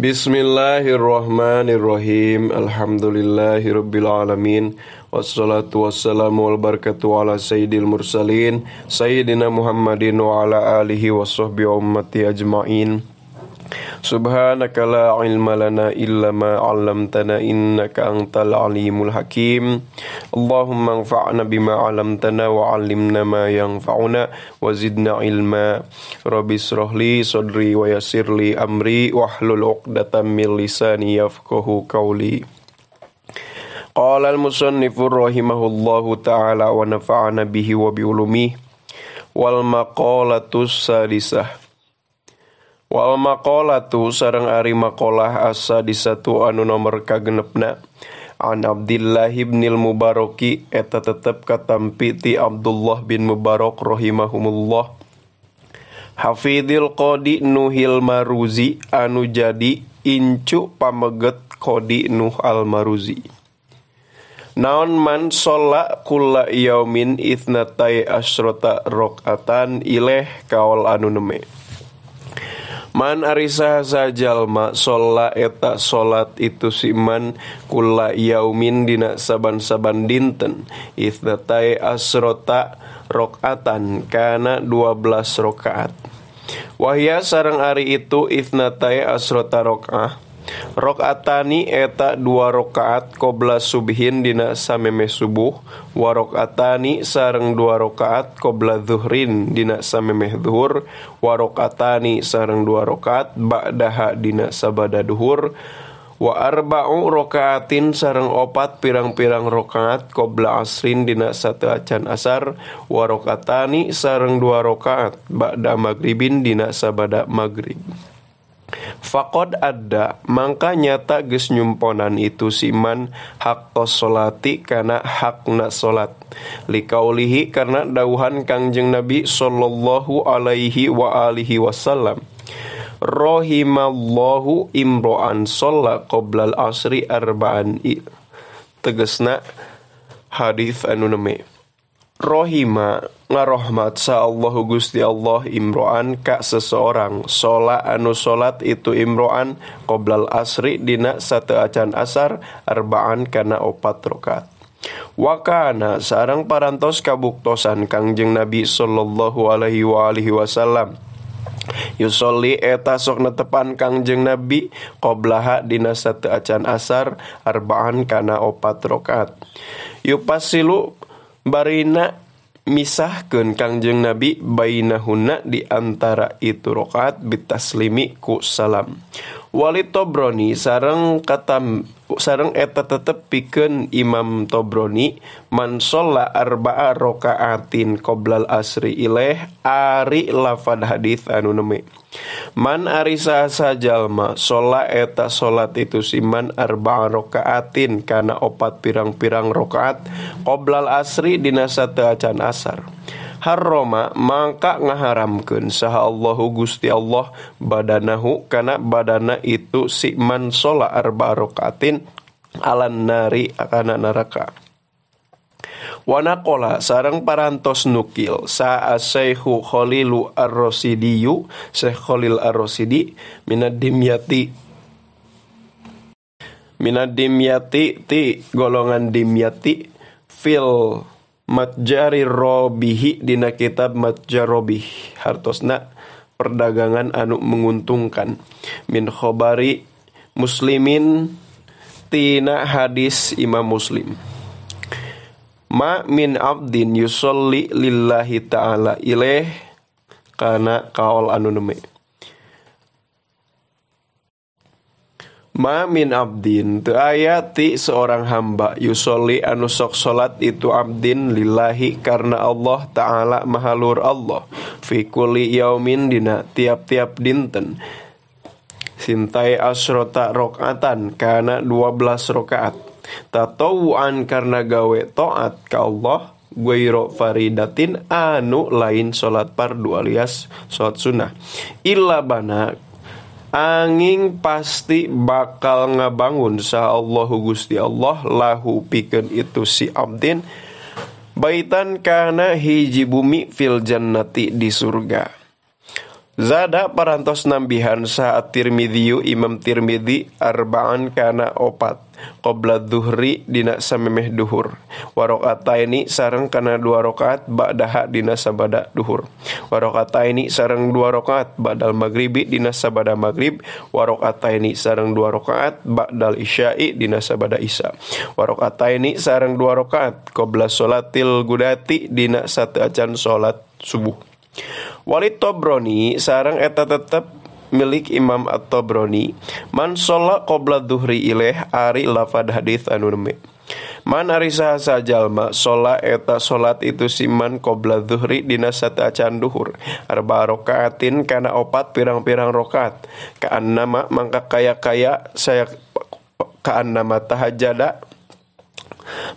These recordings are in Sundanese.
Bismillahirrahmanirrahim. Alhamdulillahirabbil alamin. Wassalatu wassalamu wal barakatuh ala sayyidil mursalin sayyidina Muhammadin wa ala alihi washabbihi ummati ajmain. Subhanaka la ilma lana illa ma 'allamtana innaka antal alimul hakim. Allahumma anfa'na bima 'allamtana wa 'allimna ma yanfa'una wa zidna ilma. Rabbi israh li sadri wa yassir li amri wahlul 'uqdatam min lisani yafqahu qawli. Qala al-musannifu rahimahullahu ta'ala wa nafa'ana bihi wa bi ulumihi. Wal maqalatus sadisah. Wal maqalatu sareng ari maqalah asa-disatu anu nomor kagenepna an Abdullah bin Mubaraki eta tetep katampi ti Abdullah bin Mubarak rahimahumullah Hafidil Qadi Nuhil Maruzi anu jadi incu pameget Qadi Nuh Al Maruzi. Naon man sholla kulla yaumin itsnatai asyrata rakaatan ileh kaol anu neme. Man ari saha jalma sholla eta sholat itu siman kula yaumin dina saban-saban dinten itsnatai asrota rakaatan kana 12 rakaat. Wahya sareng ari itu itsnatai asrota rakaah rakaatani eta 2 rakaat qobla subhin dina samemeh subuh wa rakaatani sareng 2 rakaat qobla zuhrin dina samemeh zuhur wa rakaatani sareng 2 rakaat ba'daha dina sabada duhur wa arba'u rakaatin sareng 4 pirang-pirang rakaat qobla asrin dina sateuacan asar wa rakaatani sareng 2 rakaat ba'da magribin dina sabada magrib. Faqad adda mangka nyata geus nyumponan itu siman haqqos sholati kana hakna salat likaulihi karena dauhan Kangjeng Nabi sallallahu alaihi wa alihi wasallam rahimallahu imro'an sholla qoblal asri arba'an. Tegesna hadis anu neme rohima ngarohmat sa Allahu Gusti Allah imro'an ka seseorang shola anu sholat itu imro'an qoblal asri dina sateuacan asar arba'an kana 4 rakaat. Wa kana sareng parantos kabuktosan Kangjeng Nabi sallallahu alaihi wa alihi wasallam yusolli eta sok netepan Kangjeng Nabi qoblaha dina sateuacan asar arba'an kana 4 rakaat. Yupasilu barina misahkeun Kangjeng Nabi bainahunna di antara itu rakaat bitaslimi ku salam. Wali Tobroni sareng katam sareng eta tetep pikeun Imam Tobroni man sholla arba'a rakaatin qoblal asri ileh ari lafad hadis anu neme. Man ari saha jalma sholla eta sholat itu siman arba'a rakaatin kana 4 pirang-pirang rakaat qoblal asri dina sateuacan asar. Harroma mangka ngaharamkeun saha Allahu Gusti Allah badanahu kana badana itu si man sholla arba'a rakaatin alan nari kana neraka. Wanakola sareng parantos nukil sa'a Syekhu Khalilu Ar-Rasidiyu Syekh Khalil Ar-Rasidi minad dimyati ti golongan dimyati fil Matjari Robihi dina kitab Matjarobih hartosna perdagangan anu menguntungkan min khobari muslimin tina hadis Imam Muslim. Ma min abdin yusolli lillahi ta'ala ilaih kana kaol anu neme. Ma min abdin teu aya ti seorang hamba yusolli anu sok salat itu abdin lillahi karena Allah ta'ala mahalur Allah fi kulli yaumin dina tiap-tiap dinten sintai asrota rakaatan kana 12 rakaat tatawuan karena gawe taat ka Allah guiro faridatin anu lain salat fardu alias salat sunnah illa bana angin pasti bakal ngabangun saha Allahu Gusti Allah lahu pikeun itu si abdin baitan kana hiji bumi fil jannati di surga. Zada parantos nambihan saha Tirmidzi Imam Tirmidzi arba'an kana opat qabla dhuhri dina samemeh duhur wa rakaataini sareng kana 2 rakaat ba'daha dina sabada duhur wa rakaataini sareng 2 rakaat ba'dal maghribi dina sabada maghrib wa rakaataini sareng 2 rakaat ba'dal isya'i dina sabada isya wa rakaataini sareng 2 rakaat qabla sholatil gudati dina sateuacan salat subuh. Walid Tobroni sareng eta tetep milik Imam At-Tabrani man sholla qabla dhuhri ilaih ari lafad hadis anu neme man ari saha jalma sholla eta salat itu siman qabla dhuhri dina sateuacan duhur arba rakaatin kana opat pirang-pirang rakaat kaannama mangka kaya-kaya saya kaannama tahajjada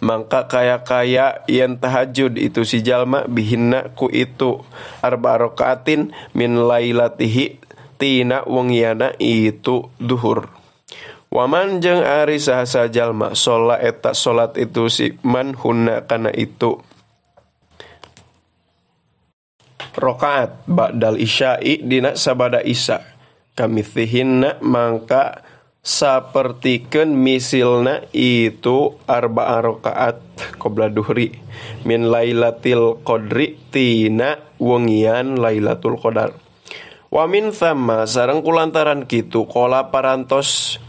mangka kaya-kaya yen tahajud itu si jalma bihinna ku itu arba rakaatin min lailatihi tina wengiana itu duhur. Waman jeung ari saha jalma sholla eta salat itu si man hunna kana itu rakaat ba'dal isya'i dina sabada isya kamithihinna mangka sapertikeun misilna itu arba'a rakaat qabla duhri min lailatil qadri tina wengian lailatul qadar. Wa min thamma sareng kulantaran kitu qala parantos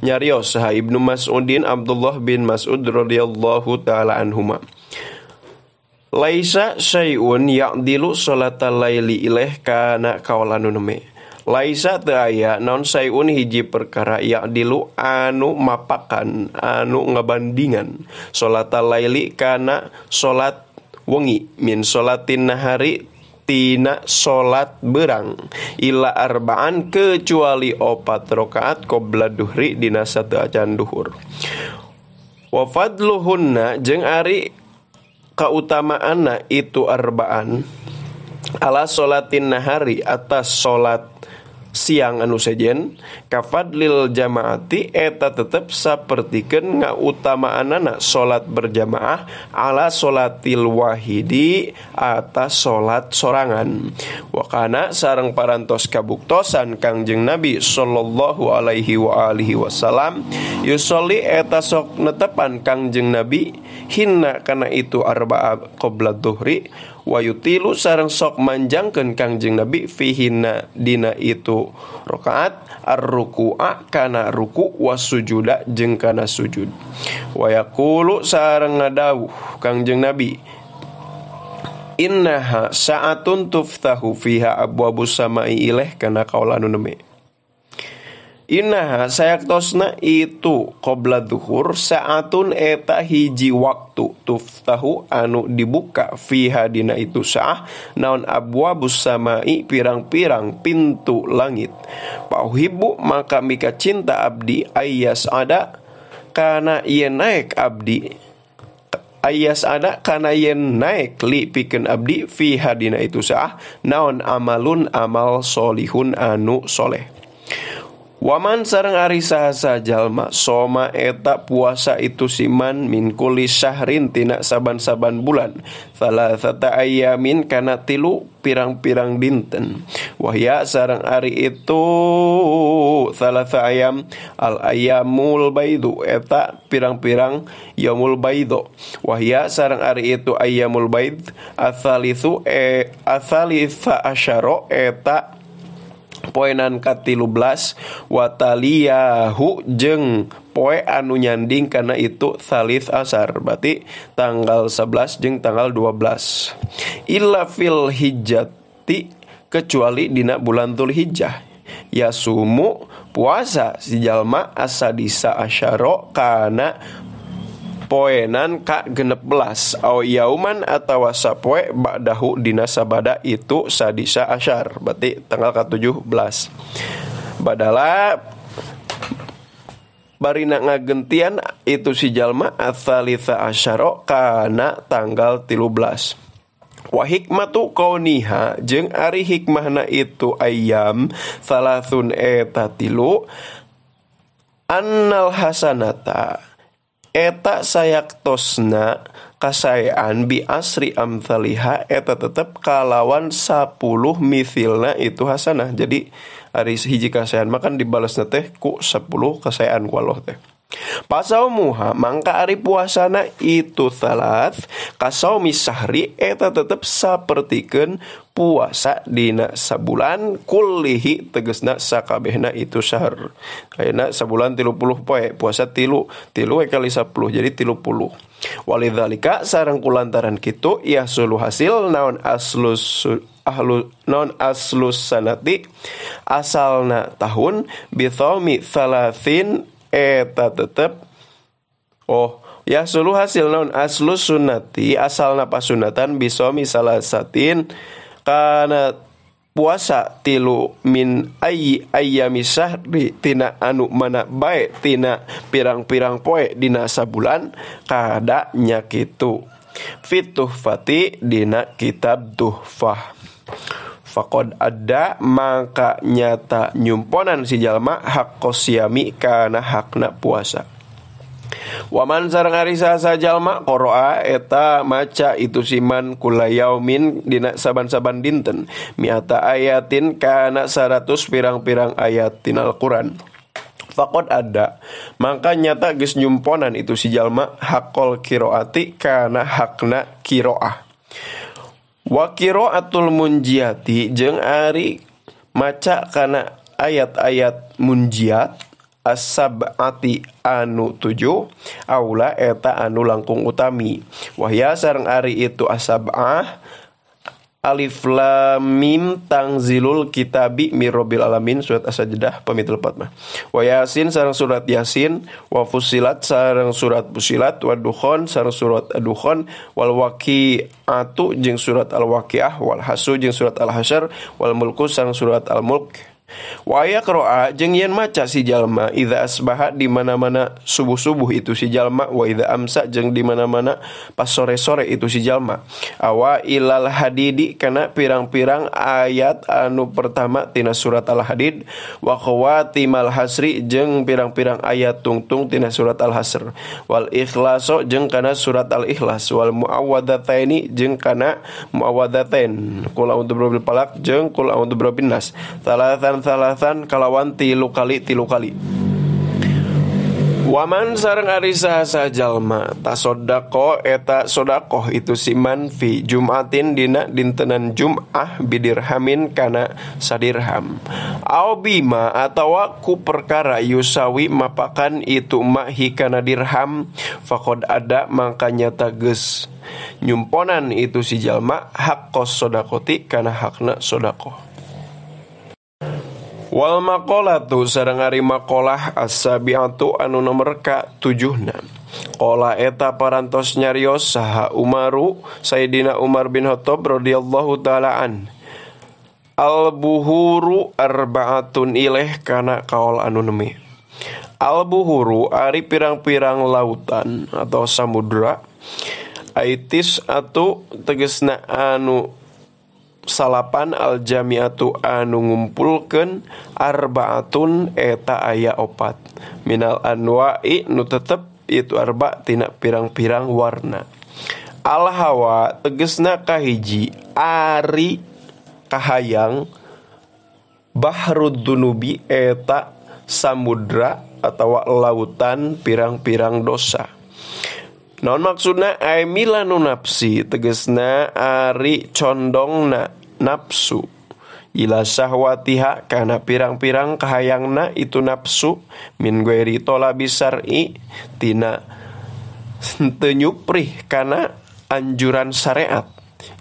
nyarios saha Ibnu Mas'udin Abdullah bin Mas'ud radhiyallahu taala anhuma laisa syai'un ya'dilu salatal laili ilaih kana kaolan nu neme. Laisa teu aya naon sayun hiji perkara ya'dilu anu mapakan anu ngabandingan salatal laili kana salat wengi min salatin nahari tina salat berang illa arba'an kecuali 4 rakaat qabla duhri dina sateuacan duhur. Wa fadluhunna jeung ari kautamaanna itu arba'an ala salatin nahari atas salat siang anu sejen kafadlil jamaati eta tetep sapertikeun ngautamaanana salat berjamaah ala salatil wahidi atas salat sorangan. Wakana sareng parantos kabuktosan Kangjeng Nabi sallallahu alaihi wa alihi wasallam yusolli eta sok netepan Kangjeng Nabi hinna kana itu arba'a qabla dhuhri wa yutilu sareng sok manjangkeun Kangjeng Nabi fihinna dina itu rakaat ar-ruku'a kana ruku wasujuda jeung kana sujud. Wa yaqulu sareng ngadawuh Kangjeng Nabi innaha sa'atun tuftahu fiha abwabus sama'i ilaih kana kaula nu neme. Innaha sayaktosna itu qabla zuhur sa'atun eta hiji waktu tuftahu anu dibuka fiha dina itu sa'ah naon abwabus sama'i pirang-pirang pintu langit. Pauhibbu maka mika cinta abdi ayas ada kana yen naik abdi ayas ada kana yen naik li pikeun abdi fiha dina itu sa'ah naon amalun amal solihun anu soleh. Waman sareng ari saha jalma soma eta puasa itu siman min kulli syahrin tina saban-saban bulan thalathata ayyamin kana tilu pirang-pirang dinten wahya sareng ari itu thalatha ayam al ayyamul baidu eta pirang-pirang yaumul baidu wahya sareng ari itu ayyamul baid atsalitsu atsalitsa asyara eta poenan ka-13 wataliyahu jeung poe anu nyanding karena itu thalith asar berarti tanggal 11 jeung tanggal 12 illa fil hijjati kecuali dina bulan Dzulhijjah yasumu puasa si jalma asadisa asyara kana poenan ka 16 au yauman atawa sapoe ba'dahu dina sabada itu sadisa asyar berarti tanggal ka-17 badala barina ngagentian itu si jalma atsalitsa asyara kana tanggal 13. Wa hikmatu kauniha jeung ari hikmahna itu ayam salasun eta tilu annal hasanata eta sayaktosna kasaean bi asri amtsaliha eta tetep kalawan 10 mithilna itu hasanah. Jadi ari hiji kasaean mah kan dibalesna teh ku 10 kasaean ku Allah teh. Pasaumuha mangka ari puasana itu salat kasaumi sahri eta tetep sapertikeun puasa dina sabulan kullihi tegesna sakabehna itu syahr. Ayeuna sabulan 30 poe puasa tilu tilu kali 10 jadi 30. Walidzalika sareng kulantaran kitu yahsulu hasil naon aslus ahlu non aslus sanati asalna tahun bithaumi thalathin eta tetep oh ya suluh hasil naon aslus sunnati asalna pasunatan bisomi salasatin kana puasa tilu min ayyi ayyami syahri tina anu mana bae tina pirang-pirang poe dina sabulan kada nya kitu fituhfati dina kitab Tuhfah. Faqad ada maka nyata nyumponan si jalma haqqo siyami kana hakna puasa. Waman sareng ari saha jalma qara'a eta maca itu siman kula yaumin dina saban-saban dinten mi'ata ayatin kana 100 pirang-pirang ayat tina Al-Qur'an. Faqad ada maka nyata geus nyumponan itu si jalma haqqol qiraati kana hakna qiraah. Wa qiraatul munjiati jeung ari maca kana ayat-ayat munjiat as-sab'ati anu 7 aula eta anu langkung utami. Wahya sareng ari itu as-sab'ah alif lam mim tangzilul kitabi mirrobil alamin surat As-Sajdah pamit lepat mah. Wa Yasin sareng surat Yasin, wa Fussilat sareng surat Fussilat, wa Dukhon sareng surat Dukhon, wal Waqi'atu jeung surat Al-Waqi'ah, wal Hasu jeung surat Al-Hasyr, wal Mulku sareng surat Al-Mulk. Wa yaqra'a jeung yen maca si jalma idza asbaha di mana-mana subuh-subuh itu si jalma, wa idza amsa jeung di mana-mana pas sore-sore itu si jalma. Awa ilal hadidi kana pirang-pirang ayat anu pertama tina surat Al-Hadid, wa khawatimal hasri jeung pirang-pirang ayat tungtung tina surat Al-Hasr, wal ikhlaso jeung kana surat Al-Ikhlas, wal muawwadzataini jeung kana muawwadzatain qul a'udzu birabbil falaq jeung qul a'udzu birabbin nas salatan salasan kalawan tilu kali tilu kali. Waman sareng ari saha jalma tasodaqo eta sodakoh itu siman fi jumatin dina dintenan jum'ah bidirhamin kana sadirham au bima atawa ku perkara yusawi mapakan itu mahi kana dirham faqad ada mangka nyata geus nyumponan itu si jalma haqqos sodaqoti kana hakna sodakoh. Wal maqalatu sareng ari maqalah as-sabi'atu anu nomor ka 7na. Qala eta parantos nyarios saha Umaru Sayyidina Umar bin Khattab radhiyallahu taala an. Al buhuru arba'atun ileh kana kaol anu nemi. Al buhuru ari pirang-pirang lautan atau samudra. Aitis atu tegesna anu salapan al jamiatu anu ngumpulkeun arbaatun eta aya opat minal anwa'i nu tetep itu arba tina pirang-pirang warna. Al hawa tegesna kahiji ari kahayang bahrud dunubi eta samudra atawa lautan pirang-pirang dosa. Naon maksudna ai milanu nafsi tegesna ari condongna nafsu ila syahwatiha kana pirang-pirang kahayangna itu nafsu min ghairi talabi syar'i tina teu nyuprih kana anjuran syariat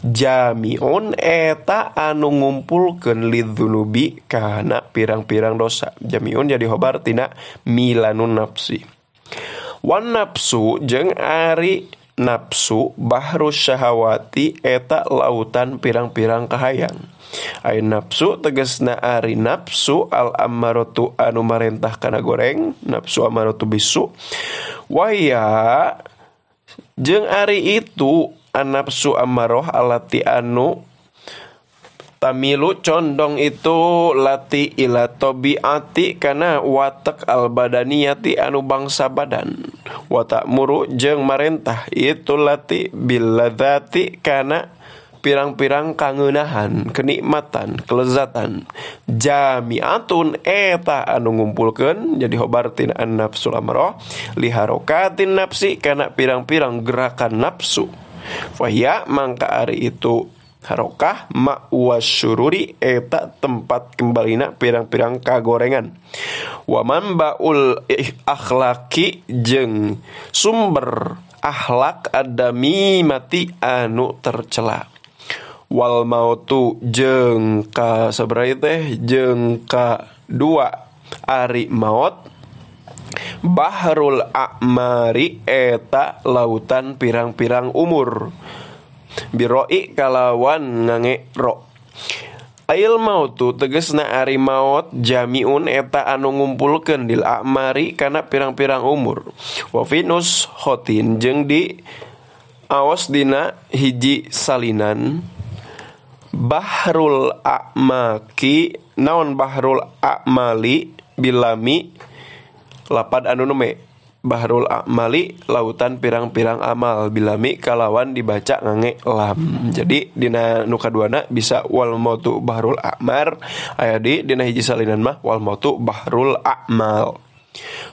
jamiun eta anu ngumpulkeun lidzunubi kana pirang-pirang dosa. Jamiun jadi khobar tina milanun nafsi. Wan nafsu jeung ari nafsu bahru syahawati eta lautan pirang-pirang kahayang. Ai nafsu tegesna ari nafsu al ammaratu anu marentah kana goreng, nafsu ammaratu bisu. Waya jeung ari itu an nafsu ammaroh alati anu Tamilu condong itu lati ila tabiati kana watak albadaniyati anu bangsa badan. Wa ta'muru jeung marentah itu lati biladzati kana pirang-pirang kangeunahan, kenikmatan, kelezatan. Jami'atun eta anu ngumpulkeun jadi khobar tina an-nafsul amrah liharokatin nafsi kana pirang-pirang gerakan nafsu. Fahiya mangka ari itu harokah ma'wasyururi eta tempat kembalina pirang-pirang kagorengan. Wa manbaul akhlaki jeung sumber akhlak adami mati anu tercela. Wal mautu jeung ka sabaraha teh jeung ka dua ari maut bahrul a'mari eta lautan pirang-pirang umur. Biroi kalawan ngange ro. Ail mautu tegesna ari maut jamiun eta anu ngumpulkeun dil a'mari kana pirang-pirang umur. Wa finus khotin jeung di aos dina hiji salinan bahrul a'maki naon bahrul a'mali bilami lapad anu neme bahrul a'mali lautan pirang-pirang amal bilami kalawan dibaca ngange lam. Jadi dina nu kaduana bisa wal mautu bahrul a'mar aya di dina hiji salinan mah wal mautu bahrul a'mal.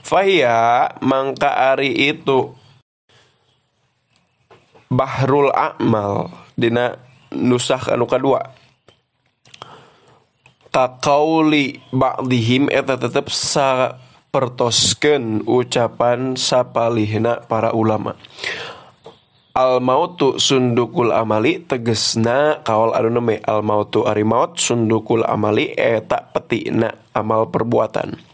Fahiya mangka ari itu bahrul a'mal dina nusah anu kadua kaqauli ba'dihim eta tetep sapertoskeun ucapan sapalihna para ulama. Al mautu sundukul amali tegesna kaol anu neme al mautu ari maut sundukul amali eta petina amal perbuatan.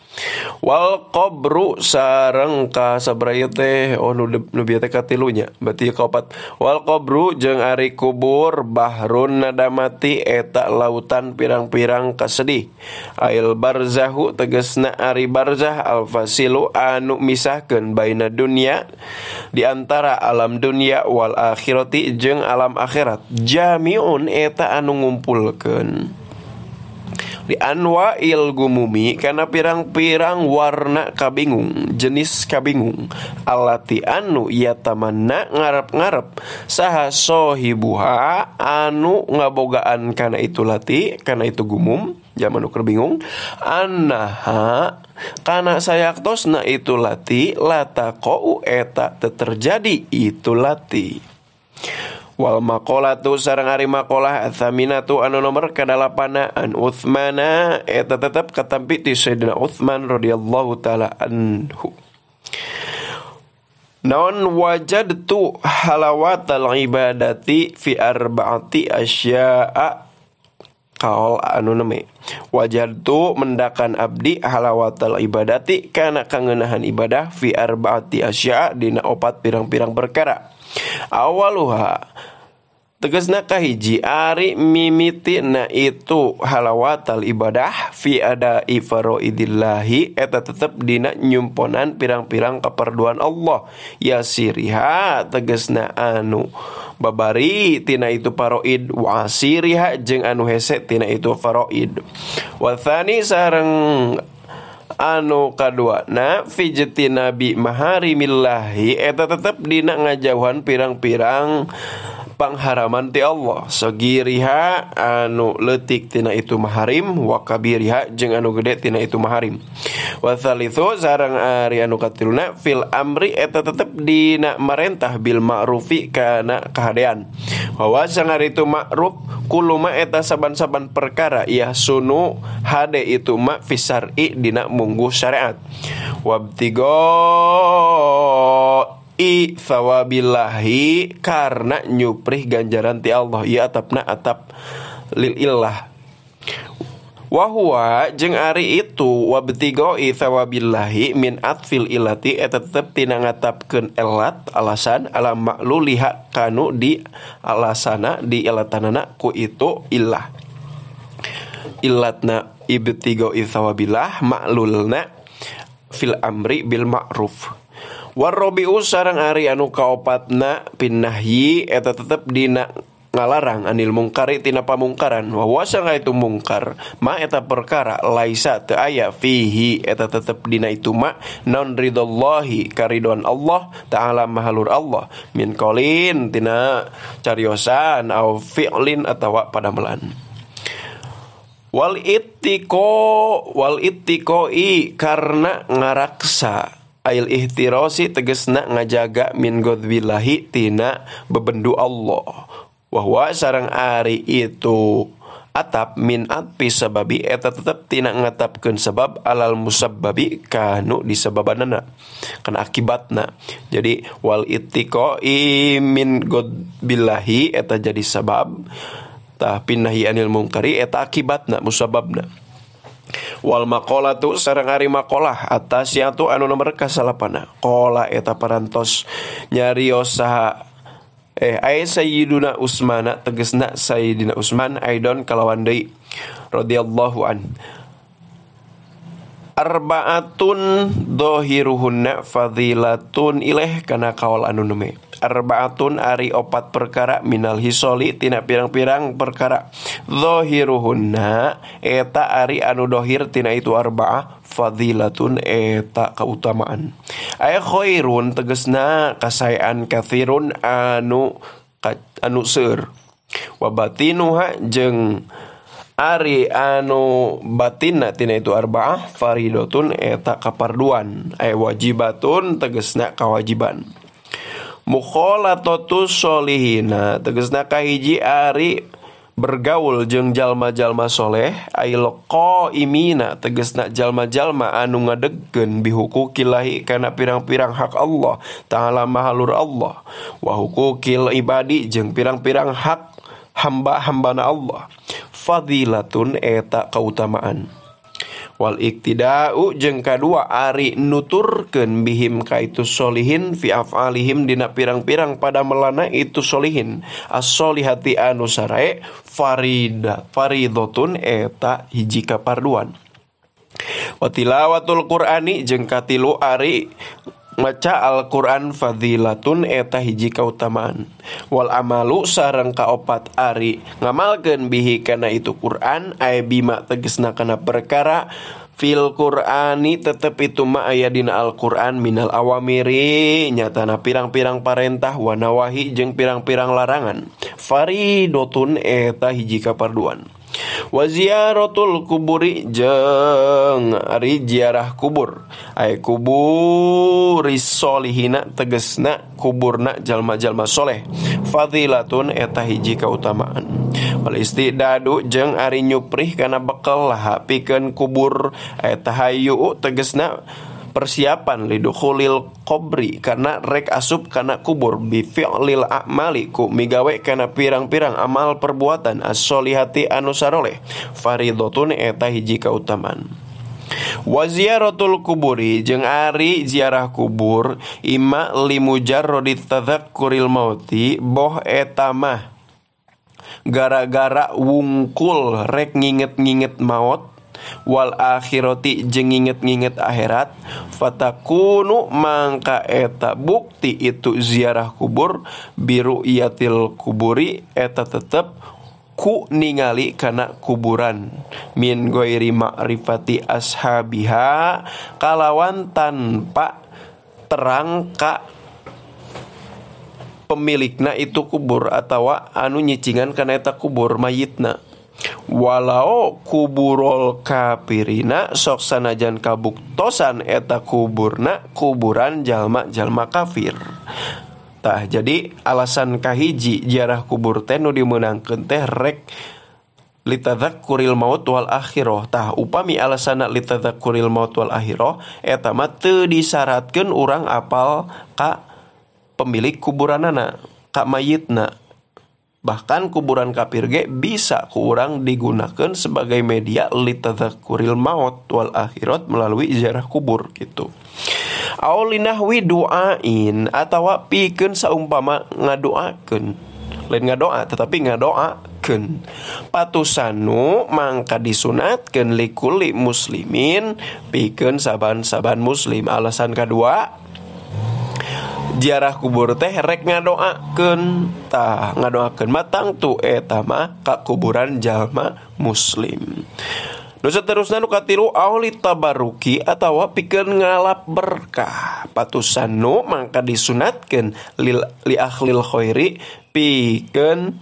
Wal qabru sareng ka sabaraha teh oh nu bieu teh katilunya berarti kaopat. Wal qabru jeung ari kubur bahrun nadamati eta lautan pirang-pirang kasedih. Ail barzahu tegesna ari barzah al fasilu anu misahkeun baina dunya di antara alam dunya wal akhirati jeung alam akhirat. Jamiun eta anu ngumpulkeun di anwa'il gumumi kana pirang-pirang warna kabingung, jenis kabingung alati anu yatamanna ngarep-ngarep saha sohibuha anu ngabogaan kana itu lati kana itu gumum zaman nu keur bingung annaha kana sayaktosna itu lati lataqau eta terjadi itu lati. Wal maqalatu sareng ari maqalah atsaminatu anu nomor kadalapana an Utsmana eta tetep katampi ti Sayyidina Utsman radhiyallahu taala anhu. Naon wajadtu halawatal ibadati fi arba'ati asya'a kaol anu neme. Wajadtu mendakan abdi halawatal ibadati kana kangeunahan ibadah fi arba'ati asya'a dina opat pirang-pirang perkara. Awaluha tegesna kahiji ari mimiti na itu halawatal ibadah fi ada'i faraidillahi eta tetep dina nyumponan pirang-pirang keperduan Allah yasiriha tegesna anu babari tina itu faraid wa asiriha jeung anu hese tina itu faraid. Wa tsani sareng anu kaduana fijtina bi maharimillahi eta tetep dina ngajauhan pirang-pirang pangharaman ti Allah sagiriha anu leutik tina itu maharim wa kabiriha jeung anu gede tina itu maharim. Wa tsalitsu sareng ari anu katiluna fil amri eta tetep dina marentah bil ma'rufi kana kahadean. Wa sang ari itu ma'ruf kuluma eta saban-saban perkara yahsunu hade itu ma fisar'i dina mungguh syariat. Wabtigo i thawabillahi karena nyuprih ganjaran ti Allah ieu atapna atap lil illah. Wa huwa jeung ari itu wabtigo i thawabillahi min atfil illati eta tetep tina ngatapkeun elat alasan ala makluliha kanu di alasana di elatanana ku itu illah. Illatna ibtigo i thawabillah maklulna fil amri bil ma'ruf. Warrobi'u sareng ari anu kaopatna pinnahyi eta tetep dina ngalarang anil mungkari tina pamungkaran wa huwa sareng itu mungkar ma eta perkara laisa teu aya fihi eta tetep dina itu ma non ridallahi karidhoan Allah ta'ala mahalur Allah min qaulin tina cariosan au fi'lin atawa padamelan. Wal ittiqoi karena ngaraksa ail ihtirasi tegesna ngajaga min ghadbillahi tina bebendu Allah wa huwa sareng ari itu atap min atpi sababi eta tetep tina ngatapkeun sebab alal musabbabi kanu disababanana kana akibatna. Jadi wal ittiqoi min ghadbillahi eta jadi sabab, tah pinnahi anil mungkari eta akibatna musababna. Wal maqalatu sareng ari maqalah atas yatu anu nomor kasalapana qala eta parantos nyarios saha ay Sayyiduna Usmana tegesna Sayyidina Usman aidon kalawan deui radhiyallahu an. Arbaatun dhahiruhunna fadilatun ileh kana kaol anu neme. Arbaatun ari opat perkara minal hisoli tina pirang-pirang perkara. Dhahiruhunna eta ari anu dohir tina itu arbaah fadilatun eta kautamaan. Ay khairun tegesna kasaean kathirun anu anu seueur. Wa batinuha jeung ari anu batinna tina itu arbaah faridotun eta kaparduan ay wajibatun tegesna kawajiban. Mukhalatatu sholihina tegesna kahiji ari bergaul jeung jalma-jalma soleh ail qaimina tegesna jalma-jalma anu ngadegkeun bihuquqillahi kana pirang-pirang hak Allah ta'ala mahalur Allah wa huquqil ibadi jeung pirang-pirang hak hamba-hambana Allah fadilatun eta kautamaan. Wal iktida'u jeung kadua ari nuturkeun bihim ka itu solihin fi af'alihim dina pirang-pirang pada melana itu solihin as-solihati anu sarae faridotun eta hiji kaparduan. Wa tilawatul qur'ani jeung katilu ari maca Al-Qur'an fadilatun eta hiji kautamaan. Wal amalu sareng kaopat ari ngamalkeun bihi kana itu Qur'an ay bima tegesna kana perkara fil Qur'ani tetep itu ma aya dina Al-Qur'an minal awamiri nyatana pirang-pirang parentah wa nawahi jeung pirang-pirang larangan faridotun eta hiji kaparduan. Wa ziyaratul kuburi jeung ari ziarah kubur ay kuburis solihina tegesna kuburna jalma-jalma soleh fadilatun eta hiji kautamaan. Wal istidadu jeung ari nyuprih kana bekel laha pikeun kubur eta hayu tegesna persiapan lidukhulil qabri karena rek asup kana kubur bi fi'lil a'mali ku migawe kana pirang-pirang amal perbuatan as-solihati anu saroleh faridotun eta hiji kautamaan. Wa ziyaratul kuburi jeung ari ziarah kubur imma limujarradi tadzakkuril mauti boh eta mah gara-gara wungkul rek nginget-nginget maot wal akhirati jeung nginget-nginget akhirat fatakunu mangka eta bukti itu ziarah kubur biru yatil kuburi eta tetep ku ningali kana kuburan min ghairi ma'rifati ashabiha kalawan tanpa terang ka pemilikna itu kubur atawa anu nyicingan kana eta kubur mayitna. Walau kuburol kafirina sok sanajan kabuktosan eta kuburna kuburan jalma-jalma kafir. Tah jadi alasan kahiji ziarah kubur teh nu dimeunangkeun teh rek litadzakkuril maut wal akhirah. Tah upami alasanna litadzakkuril maut wal akhirah eta mah teu disyaratkeun urang apal ka pemilik kuburanana, ka mayitna. Bahkan kuburan kafir ge bisa ku urang digunakan sebagai media litadzakkuril maut wal akhirat melalui ziarah kubur gitu. Aw linahwi du'ain atawa pikeun saumpama ngadoakeun. Lain ngadoa tetapi ngadoakeun. Patusanu mangka disunatkeun likuli muslimin pikeun saban-saban muslim. Alasan kadua Ziarah kubur teh rek ngadoakeun. Tah ngadoakeun mah tangtu eta mah ka kuburan jalma muslim. Nu saterusna nu katilu auli tabaruki atawa pikeun ngalap berkah. Patusanu mangka disunatkeun li ahlil khairi pikeun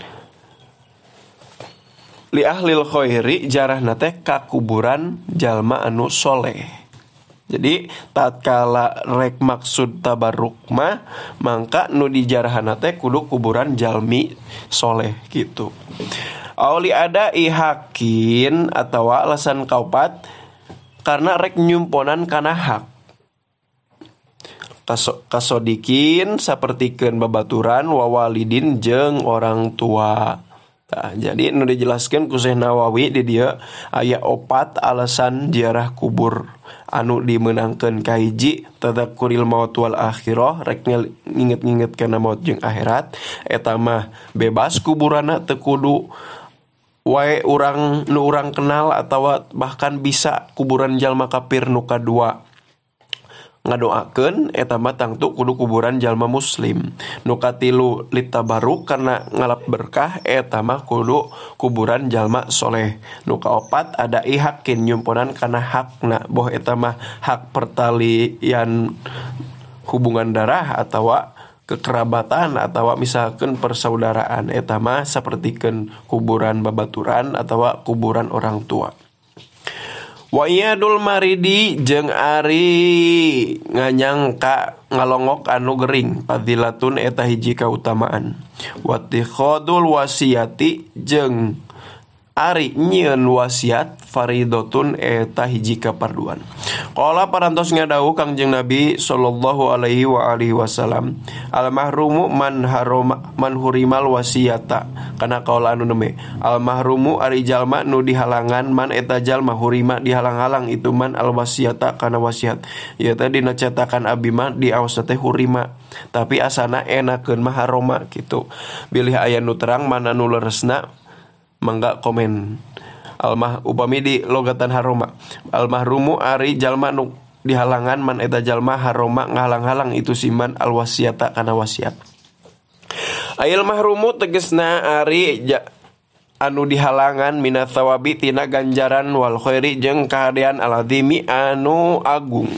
li ahlil khairi jarahna teh ka kuburan jalma anu soleh. Jadi tatkala rek maksud tabaruk mah mangka nu dijarahna teh kudu kuburan jalmi soleh gitu. Auli ada ihakin atawa alasan kaopat karena rek nyumponan kana hak. Kasodikin sapertikeun babaturan wawalidin jeung orang tua. Tah, jadi nu dijelaskeun ku Syekh Nawawi di dieu aya opat alasan ziarah kubur anu dimeunangkeun. Kahiji tadzakuril maut wal akhirah, rek nginget-nginget kana maut jeung akhirat. Eta mah bebas kuburanna teu kudu wae urang nu urang kenal atawa bahkan bisa kuburan jalma kafir. Nu kadua ngadoakeun eta mah tangtu kudu kuburan jalma muslim. Nu katilu litabaruk karena ngalap berkah eta mah kudu kuburan jalma soleh. Nu kaopat ada ihakin nyumponan kana hakna, boh eta mah hak pertalian hubungan darah atawa kekerabatan atawa misalkan persaudaraan, eta mah sapertikeun kuburan babaturan atawa kuburan orang tua. Wa iyadul maridi jeung ari nganyangka ngalongok anu gering fadilatun eta hiji kautamaan. Wa tikhadul wasiati jeung ari nyieun wasiat faridotun eta hiji kaparduan. Qala parantos ngadawuh Kangjeng Nabi sallallahu alaihi wa alihi wasallam, al mahrumu man haroma man hurimal wasiyata. Kana kaula anu neme al mahrumu ari jalma nu dihalangan man eta jalma hurima dihalang-halang itu man al wasiyata kana wasiat. Ieu teh dina cetakan abi mah diaos teh hurima, tapi asana enakeun mah haroma kitu. Bilih aya nu terang mana nu leresna mangga komen. Almah upami di logatan haroma. Almahrumu ari jalma nu dihalangan man eta jalma haroma ngahalang-halang itu siman alwasiata kana wasiat. Ail mahrumu tegesna ari anu dihalangan minat thawabi tina ganjaran wal khairi jeung kahadean alazimi anu agung.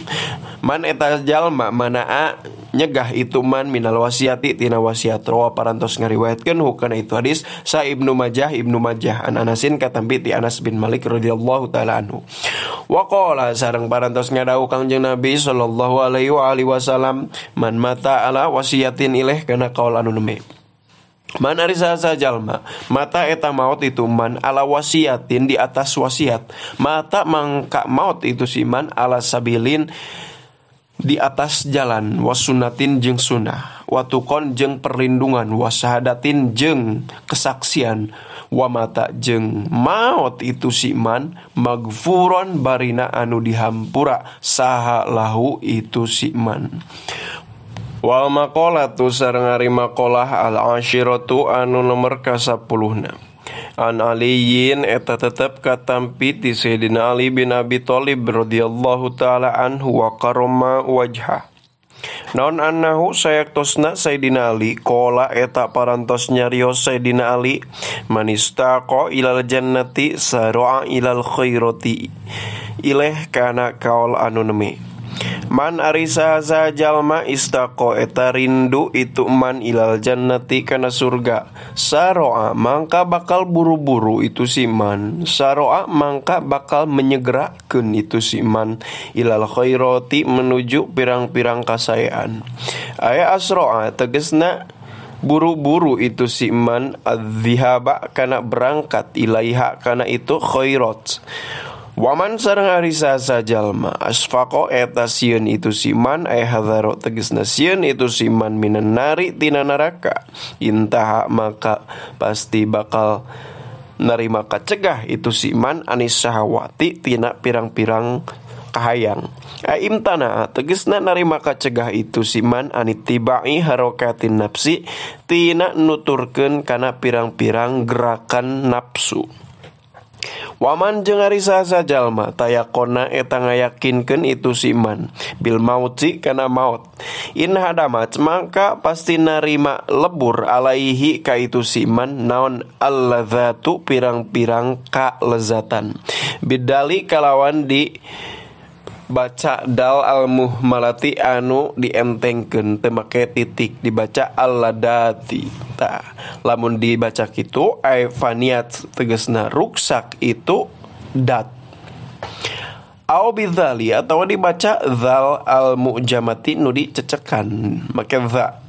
Man eta jalma manaa nyegah itu man minal wasiati tina wasiat. Rawa parantos ngariwayatkeun hukana itu hadis sa Ibnu Majah an Anasin katampi ti Anas bin Malik radhiyallahu taala anhu. Wa qala sareng parantos ngadawuh Kangjeng Nabi sallallahu alaihi wa alihi wasallam, man mata ala wasiatin ileh kana kaul anu neme. Man ari saha jalma mata eta maut itu man ala wasiatin di atas wasiat. Mata mangka maut itu si man ala sabilin di atas jalan, wasunatin jeung sunnah, watukon jeung perlindungan, wasahadatin jeung kesaksian, wamata jeung maut itu si man magfuron barina anu dihampura saha lahu itu si man. Wal maqalatu sareng ari maqalah al ashiratu anu nomor ka-10na. An Aliyin eta tetep katampi ti Sayyidina Ali bin Abi Thalib radhiyallahu taala anhu wa karama wajhah. Naon annahu sayaktosna Sayyidina Ali qala eta parantos nyarios Sayyidina Ali manistaqa ilal jannati saraa ilal khairati ileh kana kaol anu neme. Man ari saha jalma istaqo eta rindu itu man ilal jannati kana surga, saroa mangka bakal buru-buru itu si man, saroa mangka bakal menyegerakeun itu si man ilal khairati menuju pirang-pirang kasaean. Aya asroa tegesna buru-buru itu si man adzihaba kana berangkat ilaiha kana itu khairat. Waman sareng ari saha jalma asfaqo eta sieun itu siman ay hadzaro tegesna sieun itu siman minan nari tina neraka, intaha maka pasti bakal narima kacegah itu siman anis syahawati tina pirang-pirang kahayang. Ay imtana tegesna narima kacegah itu siman anitibai harokatin nafsi tina nuturkeun kana pirang-pirang gerakan nafsu. Waman jeung ari saha jalma tayakona eta ngayakinkeun itu si iman bil mauti kana maut in hadamat maka pasti narima lebur alaihi ka itu si iman naon alladzatu pirang-pirang kalezatan bidali kalawan di baca dal al muhmalati anu dientengkeun teu make titik dibaca alladati. Tah lamun dibaca kitu ai faniat tegasna ruksak itu dat. Au bidzali atawa dibaca zal al mu'jamati nu dicecekan make za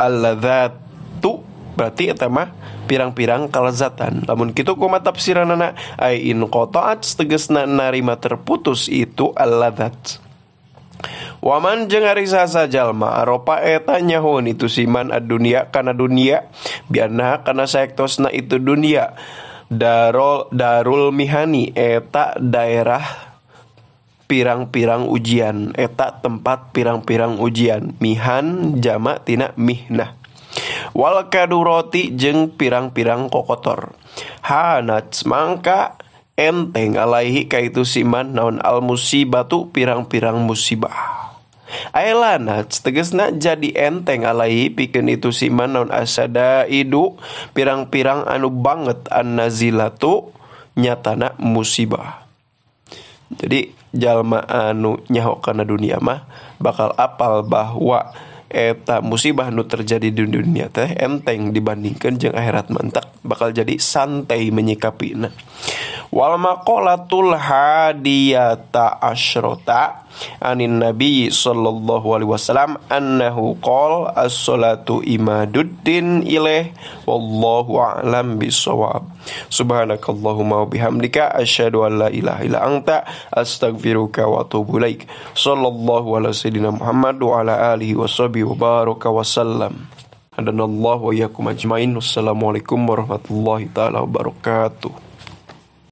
alladzatu berarti eta mah pirang-pirang kalezatan. Lamun kitu kumaha tafsiranana ai in qata'at tegasna narima terputus itu alladzat. Waman jeung ari saha jalma aropa eta nyahoun itu siman ad-dunya kana dunia bianna kana saektosna itu dunia darul mihani eta daerah pirang-pirang ujian eta tempat pirang-pirang ujian mihan jama tina mihnah wal kaduroti jeung pirang-pirang kokotor hanat mangka enteng alaihi ka itu siman naon al musibatu pirang-pirang musibah. Ailana tegasna jadi enteng alaihi pikeun itu siman naon asada idu pirang-pirang anu banget annazilatu nyatana musibah. Jadi jalma anu nyaho kana dunia mah bakal apal bahwa eta musibah nu terjadi di dunia teh enteng dibandingkan jeung akhirat mantak bakal jadi santai menyikapina. Wal maqalatul hadiyata asyrota anin nabi sallallahu alaihi wasallam annahu qala as-salatu imaduddin ilaih wallahu a'lam bissawab. Subhanakallahumma wa bihamdika asyhadu an la ilaha illa anta astaghfiruka wa atubu ilaik. Sallallahu ala sayyidina Muhammad wa ala alihi washabihi wa baraka wasallam. Hadanallahu wa iyyakum ajmain. Wassalamualaikum warahmatullahi taala wabarakatuh.